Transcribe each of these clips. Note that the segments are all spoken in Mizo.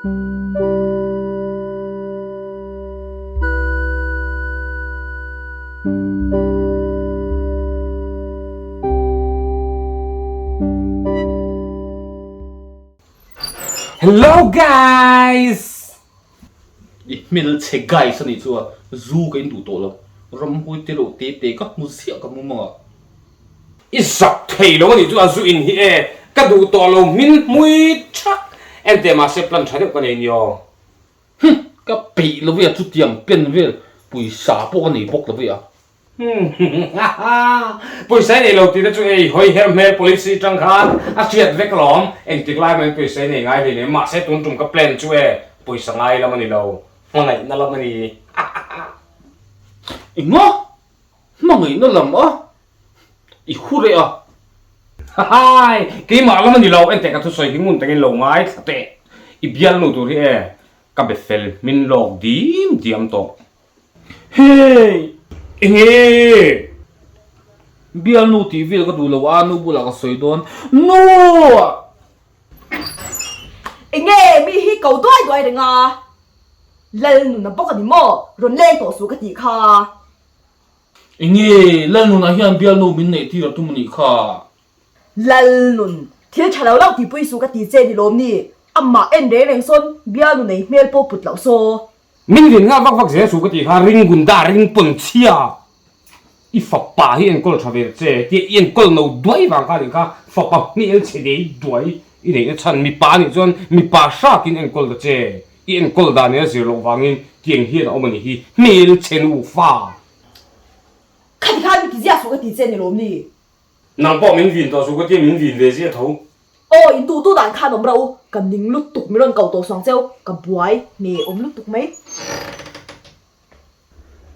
Hello guys! I hmelchhe guys a nih chu a, zu ka in duh tawh lo. Ramhuai te loh te te ka hmu ziah ka mum ang a. I zak thei lo a nih chu a zu in hi e, ka duh tawh lo hmin hmui thak. Enteh mahse plan tha deuh ka nei nia. Hum! Ka peih lo ve a chutiang pen vel pawisa pawh ka nei bawk lo ve a. Haha! Pawisa i nei lo tih te chu ei hawi her hmel policy tang khan a hriat vek alawm. Engtik lai mahin pawisa i nei ngai hlei nen mahse tun tum ka plan chu e pawisa ngai lam a ni lo, hmangaihna lam a ni. Hahaha! Enga? Hmangaihna lam a? I hu reh a. Hahaii! Keimah lam a ni lo, enteh ka thusawi hi ngun takin lo ngaithla teh. I bialnu tur hi e, ka be fel hmin lawk dim diam tawh. Hei! Enge? Bialnu tih vel ka duh lo a, nu bulah ka sawi dawn. Nu! Enge mi hi ko duai duai reng a? Lalnuna bawk a ni maw? Rawn leng tawh suh ka tih kha. Enge Lalnuna hian bialnu min neih tir a tum a nih kha. Lalnun, thil tha lo lo tihpui suh ka ti che ni lawm ni? Amah en reng reng sawn bialnu nei hmel pawh put loh saw. Min rin nghal vak vak zel suh ka tih kha ring gunda ring pawn chhia i fapa hi enkawl tha ve che tia i enkawl no duai vang kha nih kha fapa hmel chhe dei duai i neihna chhan mipa nih chuan mipa hrakin enkawl ta che. I enkawl dan nia zir loh vangin tiang hian a awm a nih hi, hmel chhe nufa. Khati khan mi ti ziah suh ka ti che ni lawm ni? Nang pawh min vin tawh suh ka tia min vin ve ziah tho. Aw in duh duh dan khan awm rauh u, ka ning lutuk min rawn ko tawh suang cheu, ka buai hne awm lutuk mai.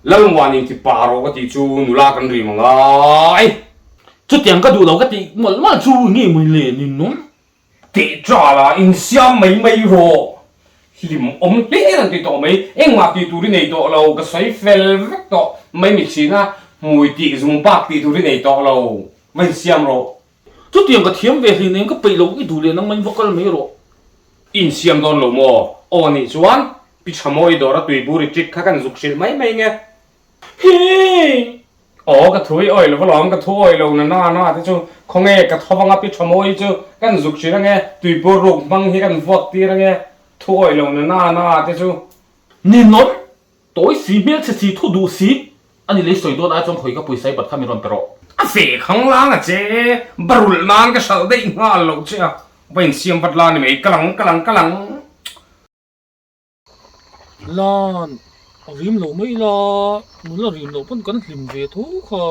Lalmuan in ti pa rawh ka tih chu nula kan rim angai. Chutiang ka duh lo ka tih mawlh mawlh chu nge mawi le ninawm? Teh ṭal a, insiam mai mai rawh. Hlim awm hle an ti tawh mai. Engmah tih tur i nei tawh lo, ka sawi fel vek tawh mai mitchhin a, hmui tih zung bak tih tur i nei tawh lo, va insiam rawh. Chutiang ka thiam ve hli nen ka peih lo, i duh leh nang main va kal mai rawh. I insiam dawn lo maw? Aw nih chuan, Pi Tha Mawi dawr a tuibur i ṭik kha kan zuk hrilh mai mai nge. Hi! Aw ka thu i awih lo alawm, ka thu awih lo na na na te chu khawnge ka tho vanga pi tha mawi chu kan zuk hrilh ange, tuipur ruk hmang hi kan vuak tir ange, thu awih lo na na na te chu. Ninawm, tawi si, hmelchhe si, thu duh si, ani lei sawi dawn ai chuan khawi ka pawisa i bat kha min rawn pe rawh. A ve khang lang a che, barulh nan ka hralh daih nghal loh che a, va insiam vat la ni mai, ka lang ka lang ka lang. Lan, a rim lo mai la, nula rim loh pawn kan hlim ve tho kha.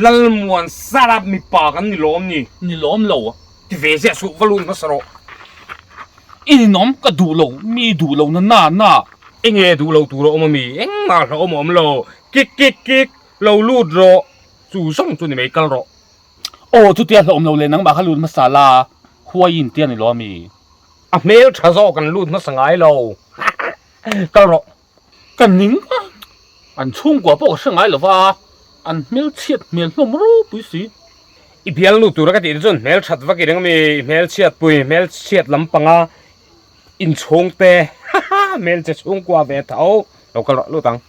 Lalmuan Sarap mipa kan ni lawm ni? Ni lawm lo. Ti ve ziah suh, va lut hmasa rawh. I ninawm, ka duh lo, mi duh lo na na na. Enge duh lo tur a awm a mi? Engmah hlauhawm a awm lo. Kik kik kik, lo lut rawh. Chu zawng chu ni mai, kal rawh. Aw, chutia hlauhawm lo leh nangmah kha lut hmasa la, huai in tia ni lo a mi? A hmel tha zawk an lut hmasa ngai lo. Kal rawh. Ka ning a, an chhungkua pawh ka hre ngai lo va, an hmel chhiat hmel hlawm ropui si. I bialnu tura ka tih te chuan hmel that vak i ring a mi, i hmel chhiat pui, hmel chhiat lampanga inchhungte, hmel che chhungkua ve tho. Lo kal rawh, lut ang.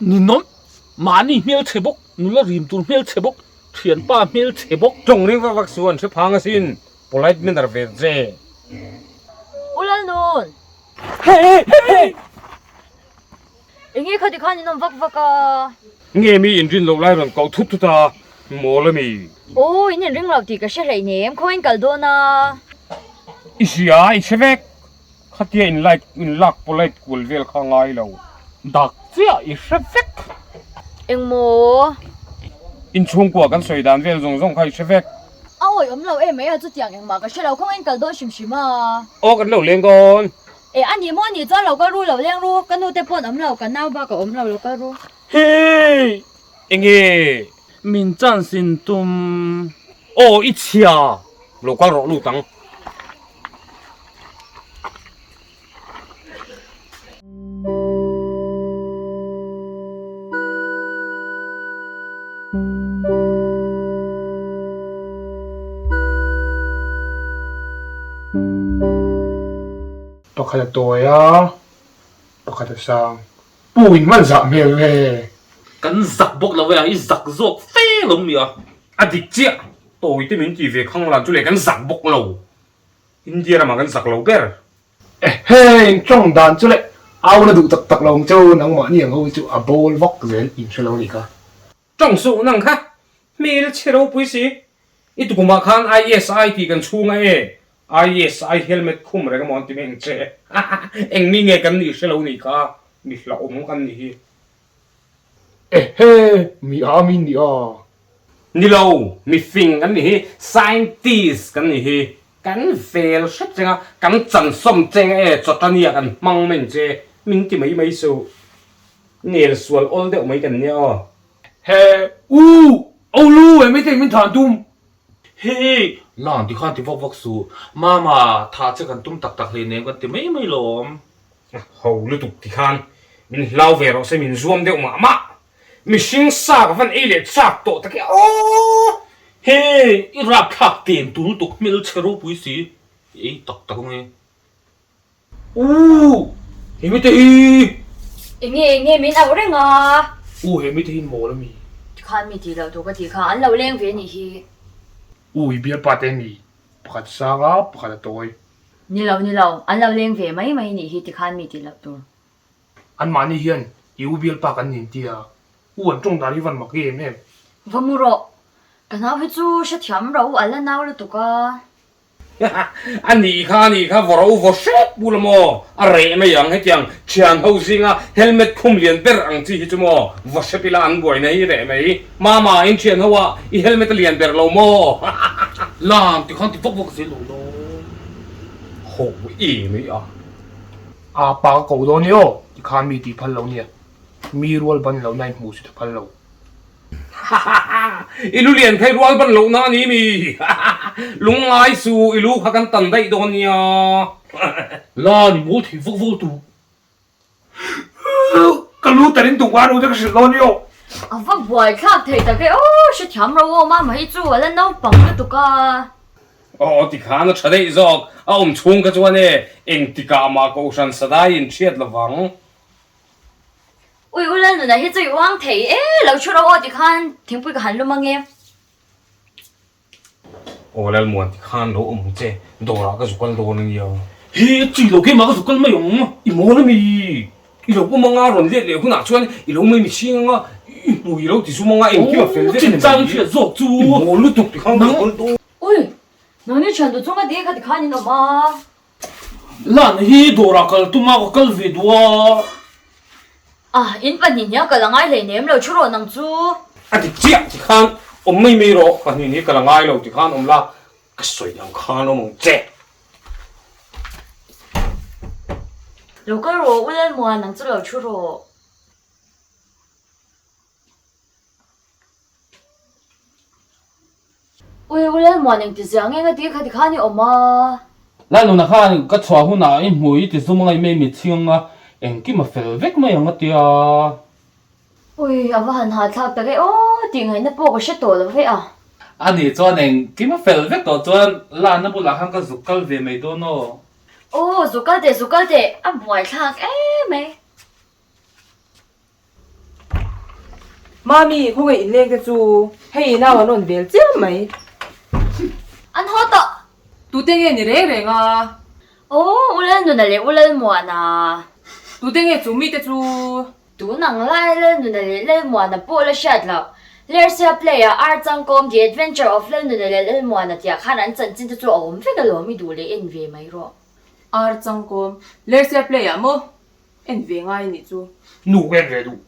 Ninawm, mahni hmel chhe bawk, nula rim tur hmel chhe bawk, thianpa hmel chhe bawk. Tawng ring vak vak suh an hre phang asin. Polite manner ve che. U Lalnun! Enge khati khan in awm vak vak a? Nge mi inrin loh lai rawn koh thut thut a, mawl a mi? Aw, in inring lo tih ka hre hleinem, khawiin kal dawn a? I hria, i hre vek. Khatia in like in lak polite kual vel kha ngai lo. Dak chiah i hre vek. Engmaw? Inchhungkua kan sawi dan vel zawng zawng kha i hre vek. A awi awm lo em mai a chutiang engmah ka hre lo khawngain kal dawn hrim hrim a. Aw kan lo leng dawn. E a ni maw a nih chuan lo kal ru lo leng ru ka nu te pawn awm lo ka nau bak a awm lo lo kal ru. Hei! Enge? Min chance in tum. Aw i chhia! Lo kal rawh lut ang. Pakhat a tawi a, pakhat a sang. Pu in hman zah hmel ve. Kan zak bawk lo e a, i zak zawk fe lo mi a. A dik chiah, tawi te min ti ve khang lan chu le kan zak bawk lo. India ramah kan zak lo ber. Ehe, in tawng dan chu le au na duh tak tak lo ang cheu, nangmahni ang ho hi chu a bawl vak zel in hre lo a nih kha. Tawng suh nang kha, hmel chhe ropui si. I tukumah khan ISI tih kan chhung a e, ISI helmet khum reng amaw an ti mai ang che. Eng mi nge kan nih hre lo nih kha, mi hlauhawm kan nih hi. Ehe, mi a mi nih a. Ni lo, mi fing kan nih hi, scientist kan nih hi. Kan vel hrep cheng a, kan chansawm cheng a e, chawtania kan hmang mai ang che, min ti mai mai suh. Nel sual awl deuh mai kan nia aw. He u Olu he mite min than tum. He Lan ti khan ti vak vak suh. Mama thah che kan tum tak tak hlei nem kan ti mai mai lawm. A ho lutuk ti khan min hlau ve rawh se min zuam deuh mah mah. Mihring sa ka van ei leh chak tawh tak e aw. He i rapthlak tem tur lutuk hmelchhe ropui si i ei tak tak ange. U he mite hi. Enge enge min auh reng a. U he mite hi mawl ami. Tikhan mi tih loh tur ka tih kha an lo leng ve anih hi. U i bialpa te mi pakhat sang a pakhat a tawi. Ni lo ni lo an lo leng ve mai mai anih hi tikhan mi tih loh tur. An mahni hian i u bialpa kan nin tia u an tawng dan hi van mak em em. Va mu rawh ka nau hi chu hrethiam ro a la nau lutuk a. A nih kha, a nih kha, vaw ro vaw hrep pu la maw? A reh mai ang, hetiang thian ho zinga helmet khum lian ber ang chi hi chu maw? Vaw hrep ila an buaina hi reh mai. Mama, in thian ho ah i helmet a lian ber lo maw? Lam ti khan ti vak vak zel lo law. Ho e mai a. A pa ka ko dawn i aw, ti khan mi tih phal lo nia. Mi rual ban lohna in hmuh si ta phal lo. I lu lian kha i rual ban lohna a ni mi? Lungngai su, i lu kha kan tan daih dawn nia. La ni mawl thei vak vak tu. Ka lu tarin tuk a nu te ka hrilh dawn i aw. A va buai thlak thei tak e aw, hrethiam ro aw mama hi chu a la naupang lutuk a. Aw tikhan a tha daih zawk, a awm chhung kha chuan e engtikah mah Kohhran Sadai in hriat lovang. Ui u Lalnuna hi chu i uang thei e, lo thu ro aw tikhan thingpui ka han lum ange. Aw Lalmuan tikhan lo awm che, dawrah ka zu kal dawn ania. He chi lo keimah ka zu kal mai ang. I mawl ami, i lo awm anga rawn let leh hunah chuan i lo mai mihring anga i hmui i lo ti zum anga engkim a fel vek a ni mai. Chin chang i hriat zawk chu. I mawl lutuk tikhan ka zu kal dawn. Ui, nangni thian duh chunga ti kha tikhan in awm a. Lan hi dawrah kal tum a, ka kal ve duh a. Ah, in pahnih hnia kal a ngai hlei nem lo, thu rawh nang chu. A dik chiah ti khan awm mai mai rawh, pahnih hnia kal a ngai lo ti khan awm la, ka sawi ang khan awm ang che. Lo kal rawh, U Lalmuan, nang chu lo thu rawh. Ui u Lalmuan eng ti ziah nge nga ti kha ti khan i awm a. Lalnuna khan ka chhuah hunah i hmui i ti zum angai mai mi chhing anga engkim a fel vek mai ang a tia. Ui a va han hahthlak tak e aw tih ngaihna pawh ka hre tawh lo ve a. A nih chuan engkim a fel vek tawh chuan Lana bulah khan ka zuk kal ve mai dawn aw. Aw zuk kal teh zuk kal teh a buaithlak em mai. Mami, khawngaih inleng te chu hei nau an rawn vel chiam mai. An haw tawh. Tute nge ni reng reng a? Aw, U Lalnuna leh U Lalmuana. Tute nge chu mite chu? Tun ang lai Lalnuna leh Lalmuana pawh la hriat loh. Lersia play ah Ar Changkawm, The Adventure of Lalnuna leh Lalmuana tih ah khan an chanchin te chu a awm vek alawm i duh leh en ve mai rawh. Ar Changkawm, Lersia play ah maw? En ve ngai nih chu. Nu ka en ve duh.